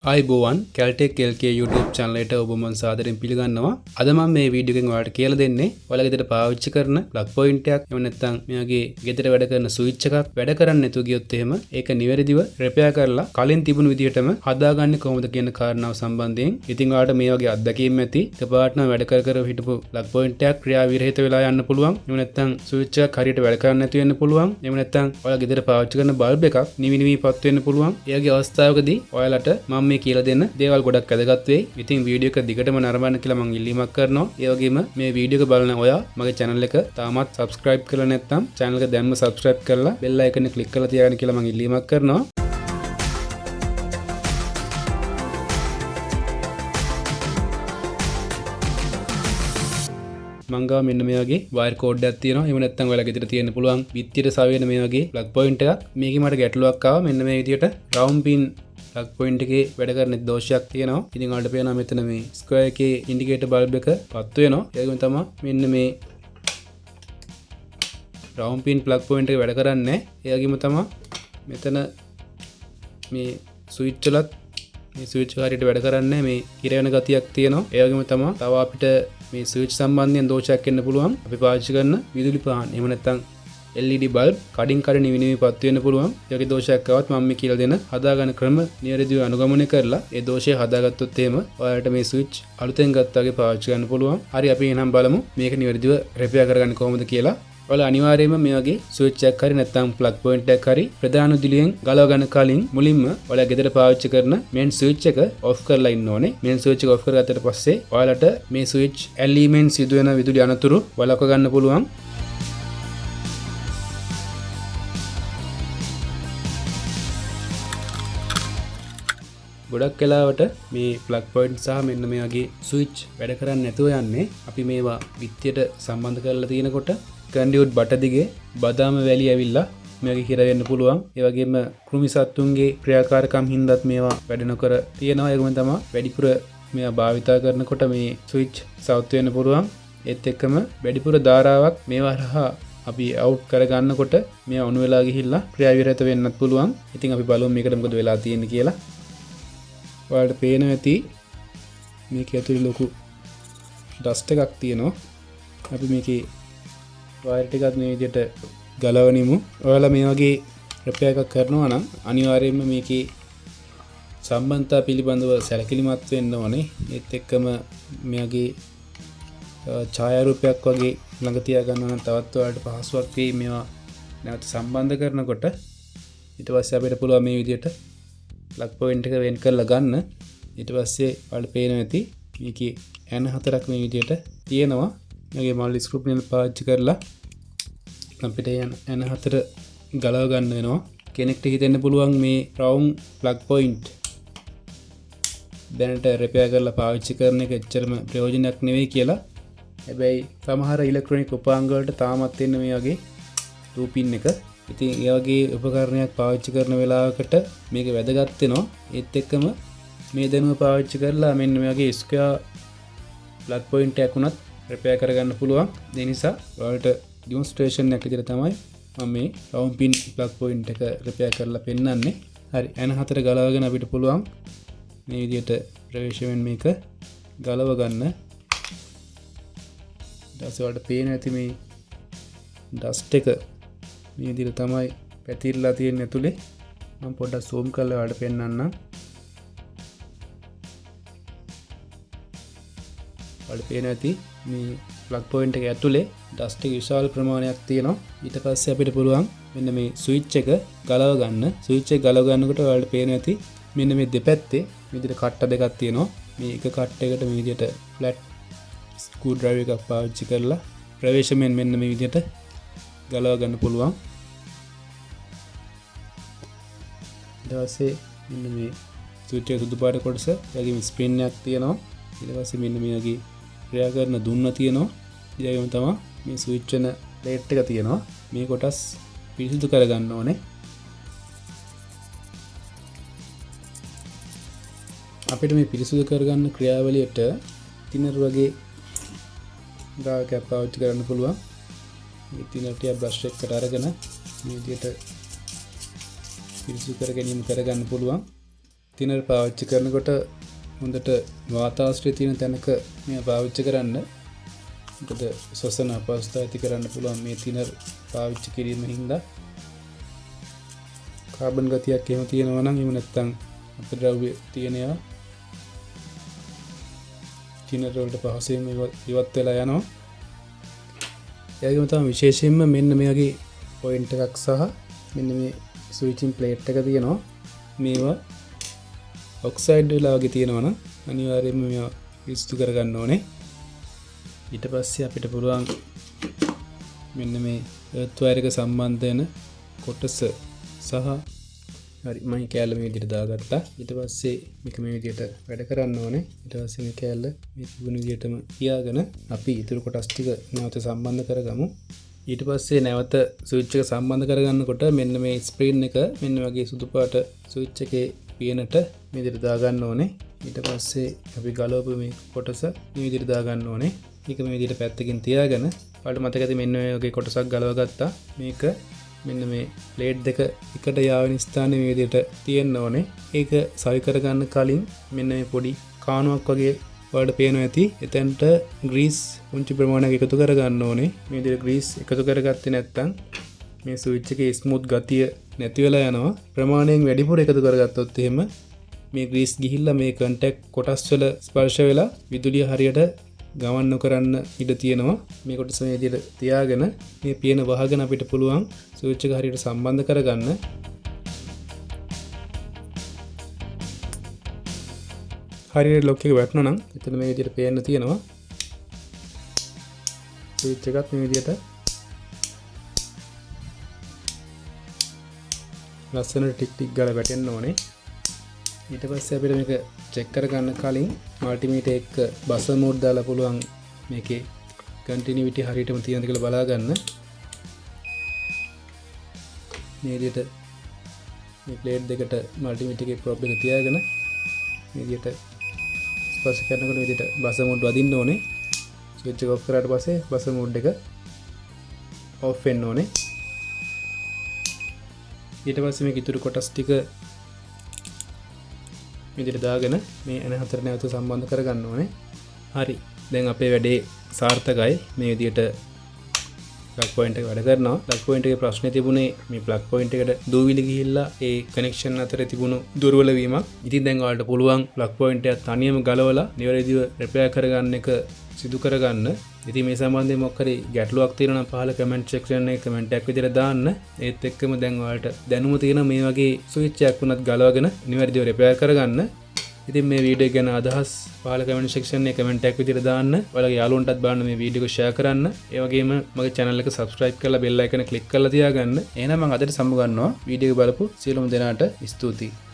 ආයුබෝවන්, කැල්ටෙක් LK YouTube channel එකට ඔබ මං සාදරයෙන් පිළිගන්නවා. අද මම මේ වීඩියෝ එකෙන් ඔයාලට කියලා දෙන්නේ ඔයාලා ගෙදර පාවිච්චි කරන ප්ලග් පොයින්ට් එකක්, එහෙම නැත්නම් මෙයාගේ ගෙදර වැඩ කරන ස්විච් එකක් වැඩ කරන්නේ නැතුව ගියොත් එහෙම ඒක නිවැරදිව රිපෙයාර් කරලා කලින් තිබුණු විදිහටම හදාගන්නේ කොහොමද කියන කාරණාව සම්බන්ධයෙන්. ඉතින් ඔයාලට මේ වගේ අත්දැකීම් ඇති. එකපාරටම වැඩ කර කර හිටපු ප්ලග් පොයින්ට් එකක් ක්‍රියා විරහිත වෙලා යන්න පුළුවන්. එහෙම නැත්නම් ස්විච් එකක් හරියට වැඩ කරන්නේ නැතු වෙන්න පුළුවන්. එහෙම නැත්නම් ඔයාලා ගෙදර පාවිච්චි කරන බල්බ් එකක් නිවි නිවි පත් වෙන්න පුළුවන්. ඒ වගේ අවස්ථාවකදී ඔයාලට මම මේ කියලා දෙන දේවල් ගොඩක් වැදගත් වෙයි. ඉතින් වීඩියෝ එක දිගටම නරඹන්න කියලා මං ඉල්ලීමක් කරනවා. ඒ වගේම මේ වීඩියෝ එක බලන ඔයා මගේ channel එක තාමත් subscribe කරලා නැත්නම් channel එක දැන්ම subscribe කරලා bell icon එක click කරලා තියාගන්න කියලා මං ඉල්ලීමක් කරනවා. මං ගාව මෙන්න මේ වගේ වයර් කෝඩ් එකක් තියෙනවා. එහෙම නැත්නම් ඔයාලා ගෙදර තියෙන්න පුළුවන් බිත්තියට සවියන මේ වගේ ප්ලග් පොයින්ට් එකක්. මේකේ මට ගැටලුවක් ආවා. මෙන්න මේ විදියට රවුන්ඩ් පින් ප්ලග් පොයින්ට් එකේ වැඩ කරන දෝෂයක් තියෙනවා. ඉතින් ඔයාලට පේනවා මෙතන මේ ස්ක්වයර් එකේ ඉන්ඩිකේටර් බල්බ් එක පත්තු වෙනවා. ඒ වගේම තමයි මෙන්න මේ රවුන්ඩ් පින් ප්ලග් පොයින්ට් එක වැඩ කරන්නේ නැහැ. ඒ වගේම තමයි මෙතන මේ ස්විච් වලත් මේ ස්විච් එක හරියට වැඩ කරන්නේ නැහැ. මේ හිර වෙන ගතියක් තියෙනවා. ඒ වගේම තමයි තව අපිට මේ ස්විච් සම්බන්ධයෙන් දෝෂයක් එන්න පුළුවන්. අපි පාවිච්චි කරන විදුලි පහන් එහෙම නැත්නම් LED bulb කඩින් කඩ නිවි නිවි පත් වෙන්න පුළුවන්. ඒ වගේ දෝෂයක් ආවත් මම මේ කියලා දෙන හදාගන්න ක්‍රම නිවැරදිව අනුගමනය කරලා ඒ දෝෂය හදාගත්තොත් එහෙම ඔයාලට මේ ස්විච් අලුතෙන් ගත්තා වගේ පාවිච්චි කරන්න පුළුවන්. හරි, අපි එහෙනම් බලමු මේක නිවැරදිව රිපෙයාර් කරගන්න කොහොමද කියලා. ඔයාලා අනිවාර්යයෙන්ම මේ වගේ ස්විච් එකක් හරි නැත්නම් ප්ලග් පොයින්ට් එකක් හරි ප්‍රධාන විදුලියෙන් ගලව ගන්න කලින් මුලින්ම ඔයාලා ගෙදර පාවිච්චි කරන මේන් ස්විච් එක ඔෆ් කරලා ඉන්න ඕනේ. මේන් ස්විච් එක ඔෆ් කරගත්තට පස්සේ ඔයාලට මේ ස්විච් ඇලීමෙන් සිදුවෙන විදුලි අනතුරු වළක්ව ගන්න පුළුවන්. ගොඩක් වෙලාවට මේ ප්ලග් පොයින්ට් සහ මෙන්න මේ වගේ ස්විච් වැඩ කරන්නේ නැතුව යන්නේ අපි මේවා බිත්තියට සම්බන්ධ කරලා තියෙනකොට කන්ඩියුට් බට දිගේ බදාම වැලි ඇවිල්ලා මේ වගේ හිර වෙන්න පුළුවන්. ඒ වගේම කෘමි සත්තුන්ගේ ක්‍රියාකාරකම් හින්දාත් මේවා වැඩ නොකර තියෙනවා. ඒ වගේම තමයි වැඩිපුර මේවා භාවිතා කරනකොට මේ ස්විච් සවුත් වෙන්න පුළුවන්. ඒත් එක්කම වැඩිපුර ධාරාවක් මේවා හරහා අපි අවුට් කරගන්නකොට මේවා උණු වෙලා ගිහිල්ලා ක්‍රියා විරහිත වෙන්නත් පුළුවන්. ඉතින් අපි බලමු මේකට මොකද වෙලා තියෙන්නේ කියලා. ඔයාලට පේනවා ඇති මේක ඇතුලේ ලොකු ඩස්ට් එකක් තියෙනවා. අපි මේකේ වයර් ටිකත් මේ විදිහට ගලවනිමු. ඔයාලා මේ වගේ රිපෙයාර් එකක් කරනවා නම් අනිවාර්යයෙන්ම මේකේ සම්බන්ධතා පිළිබඳව සැලකිලිමත් වෙන්න ඕනේ. ඒත් එක්කම මෙයාගේ ඡායාරූපයක් වගේ ළඟ තියාගන්නවා නම් තවත් ඔයාලට පහසුවක් වෙයි මේවා නැවත සම්බන්ධ කරනකොට. ඊට පස්සේ අපිට පුළුවන් මේ විදිහට ප්ලග් පොයින්ට් එක වෙන් කරලා ගන්න. ඊට පස්සේ ඔයාලට පේනවා ඇති මේකේ ඇන හතරක් මේ විදිහට තියෙනවා. මේකේ මල්ලි ස්ක්‍රූ නල් පාවිච්චි කරලා අපිට ඇන හතර ගලව ගන්න වෙනවා. කෙනෙක්ට හිතෙන්න පුළුවන් මේ රවුන්ඩ් ප්ලග් පොයින්ට් දැනට රිපෙයාර් කරලා පාවිච්චි කරන එක එච්චරම ප්‍රයෝජනයක් නෙවෙයි කියලා. හැබැයි සමහර ඉලෙක්ට්‍රොනික උපාංග වලට තාමත් එන්නේ මේ වගේ 2 පින් එක. ඉතින් ඒ වගේ උපකරණයක් පාවිච්චි කරන වෙලාවකට මේක වැදගත් වෙනවා. ඒත් එක්කම මේ දැනුම පාවිච්චි කරලා මෙන්න මේ වගේ ස්ක්වයර් ප්ලග් පොයින්ට් එකක් වුණත් රිපෙයාර් කරගන්න පුළුවන්. ඒ නිසා ඔයාලට ඩෙමොන්ස්ට්‍රේෂන් එකක් විදිහට තමයි මම මේ රවුන්ඩ් පින් ප්ලග් පොයින්ට් එක රිපෙයාර් කරලා පෙන්නන්නේ. හරි, ඇන හතර ගලවගෙන අපිට පුළුවන් මේ විදිහට ප්‍රවේශයෙන් මේක ගලව ගන්න. ඊට පස්සේ ඔයාලට පේන ඇති මේ ඩස්ට් එක මේ විදිහට තමයි පැතිරලා තියෙන්නේ ඇතුලේ. මම පොඩ්ඩක් සූම් කරලා ඔයාලට පෙන්නන්නම්. ඔයාලට පේන ඇති මේ ප්ලග් පොයින්ට් එක ඇතුලේ ඩස්ට් එක විශාල ප්‍රමාණයක් තියෙනවා. ඊට පස්සේ අපිට පුළුවන් මෙන්න මේ ස්විච් එක ගලව ගන්න. ස්විච් එක ගලව ගන්නකොට ඔයාලට පේන ඇති මෙන්න මේ දෙපැත්තේ මේ විදිහට කට්ට දෙකක් තියෙනවා. මේ එක කට්ට එකට මේ විදිහට ෆ්ලැට් ස්ක්‍රූ ඩ්‍රයිවර් එකක් පාවිච්චි කරලා ප්‍රවේශමෙන් මෙන්න මේ විදිහට ගලව ගන්න පුළුවන්. ඊට පස්සේ මෙන්න මේ ස්විච් එක සුදු පාට කොටස, ඒ වගේම ස්ප්‍රින් එකක් තියෙනවා. ඊට පස්සේ මෙන්න මේ වගේ ක්‍රියා කරන දුන්න තියෙනවා. ඊට වගේම තමයි මේ ස්විච් වෙන ප්ලේට් එක තියෙනවා. මේ කොටස් පිරිසිදු කරගන්න ඕනේ. අපිට මේ පිරිසිදු කරගන්න ක්‍රියාවලියට තිනර් වගේ ද්‍රාවකයක් පාවිච්චි කරන්න පුළුවන්. මේ තිනර් ටික බ්‍රෂ් එකකට අරගෙන මේ විදිහට පිරිසිදු කර ගැනීම කරගන්න පුළුවන්. තිනර් පාවිච්චි කරනකොට හොඳට වාතාශ්‍රය තියෙන තැනක මේවා පාවිච්චි කරන්න. මොකද ශ්වසන අපහසුතා ඇති කරන්න පුළුවන් මේ තිනර් පාවිච්චි කිරීම හින්දා. කාබන් ගතියක් එහෙම තියෙනවා නම් එහෙම නැත්නම් අපද්‍රව්‍ය තියෙන ඒවා තිනර් වලට පහසුවෙන්ම ඉවත් වෙලා යනවා. ඒ වගේම තමයි විශේෂයෙන්ම මෙන්න මේ වගේ පොයින්ට් එකක් සහ මෙන්න මේ ස්විචින් ප්ලේට් එක තියෙනවා. මේවා ඔක්සයිඩ් වෙලා වගේ තියෙනවා නම් අනිවාර්යයෙන්ම මේවා පිරිසිදු කරගන්න ඕනේ. ඊට පස්සේ අපිට පුළුවන් මෙන්න මේ අර්ත් වයර් එක සම්බන්ධ වෙන කොටස සහ හරි මම කෑල්ල මේ විදිහට දාගත්තා. ඊට පස්සේ මේක මේ විදිහට වැඩ කරන්න ඕනේ. ඊට පස්සේ මේ කෑල්ල මේ තිබුණු විදිහටම තියාගෙන අපි ඉතුරු කොටස් ටික නැවත සම්බන්ධ කරගමු. ඊට පස්සේ නැවත ස්විච් එක සම්බන්ධ කරගන්නකොට මෙන්න මේ ස්ක්‍රීන් එක මෙන්න වගේ සුදු පාට ස්විච් එකේ පියනට මේ විදිහට දාගන්න ඕනේ. ඊට පස්සේ අපි ගලවපු මේ කොටස මේ විදිහට දාගන්න ඕනේ. මේක මේ විදිහට පැත්තකින් තියාගෙන ඔයාලට මතක ඇති මෙන්න මේ වගේ කොටසක් ගලව ගත්තා. මේක මෙන්න මේ ප්ලේට් දෙක එකට යාවෙන ස්ථානයේ මේ විදිහට තියෙන්න ඕනේ. ඒක සවි කරගන්න කලින් මෙන්න මේ පොඩි කාණුවක් වගේ ඔයාලට පේනවා ඇති. එතනට ග්‍රීස් පුංචි ප්‍රමාණයක් එකතු කරගන්න ඕනේ. මේ විදිහට ග්‍රීස් එකතු කරගත්තේ නැත්නම් මේ ස්විච් එකේ ස්මූත් ගතිය නැති වෙලා යනවා. ප්‍රමාණයෙන් වැඩිපුර එකතු කරගත්තොත් එහෙම මේ ග්‍රීස් ගිහිල්ලා මේ කන්ටැක්ට් කොටස් වල ස්පර්ශ වෙලා විදුලිය හරියට ගමන් නොකරන්න ඉඩ තියෙනවා. මේ කොටස මේ විදිහට තියාගෙන මේ පියන වහගෙන අපිට පුළුවන් ස්විච් එක හරියට සම්බන්ධ කරගන්න. හරියට ලොක් එක වැටුණා නම් එතන මේ විදිහට පේන්න තියෙනවා. ස්විච් එකත් මේ විදිහට ලස්සනට ටික් ටික් ගාලා වැටෙන්න ඕනේ. ඊට පස්සේ අපිට මේක චෙක් කරගන්න කලින් මල්ටිමීටර් එක බසර් මෝඩ් දාලා පුළුවන් මේකේ කන්ටිනියුටි හරියටම තියෙනවද කියලා බලා ගන්න. මේ විදිහට මේ ප්ලේට් දෙකට මල්ටිමීටර් එකේ ප්‍රොබ් එක තියාගෙන මේ විදිහට ස්පර්ශ කරනකොට මේ විදිහට බසර් මෝඩ් වදින්න ඕනේ. ස්විච් එක ඔෆ් කරාට පස්සේ බසර් මෝඩ් එක ඔෆ් වෙන්න ඕනේ. ඊට පස්සේ මේක ඉතුරු කොටස් ටික මේ විදිහට දාගෙන මේ ඇන හතර නැවත සම්බන්ධ කරගන්න ඕනේ. හරි. දැන් අපේ වැඩේ සාර්ථකයි. මේ විදිහට ප්ලග් පොයින්ට් එක වැඩ කරනවා. ප්ලග් පොයින්ට් එකේ ප්‍රශ්නේ තිබුණේ මේ ප්ලග් පොයින්ට් එකට දූවිලි ගිහිල්ලා ඒ කනෙක්ෂන් අතර තිබුණු දුර්වල වීමක්. ඉතින් දැන් ඔයාලට පුළුවන් ප්ලග් පොයින්ට් එක තනියම ගලවලා නිවැරදිව රිපෙයාර් කරගන්න එක සිදු කරගන්න. ඉතින් මේ සම්බන්ධයෙන් මොකක් හරි ගැටලුවක් තියෙනවා නම් පහළ කමෙන්ට් සෙක්ෂන් එකේ කමෙන්ට් එකක් විදිහට දාන්න. ඒත් එක්කම දැන් ඔයාලට දැනුම තියෙන මේ වගේ ස්විච් එකක් වුණත් ගලවගෙන නිවැරදිව රිපෙයාර් කරගන්න. ඉතින් මේ වීඩියෝ එක ගැන අදහස් පහළ කමෙන්ට් සෙක්ෂන් එකේ කමෙන්ට් එකක් විදිහට දාන්න. ඔයාලගේ යාළුවන්ටත් බලන්න මේ වීඩියෝ එක ෂෙයා කරන්න. ඒ වගේම මගේ channel එක subscribe කරලා bell icon එක click කරලා තියාගන්න. එහෙනම් මම අදට සමුගන්නවා. වීඩියෝ එක බලපු සියලුම දෙනාට ස්තුතියි.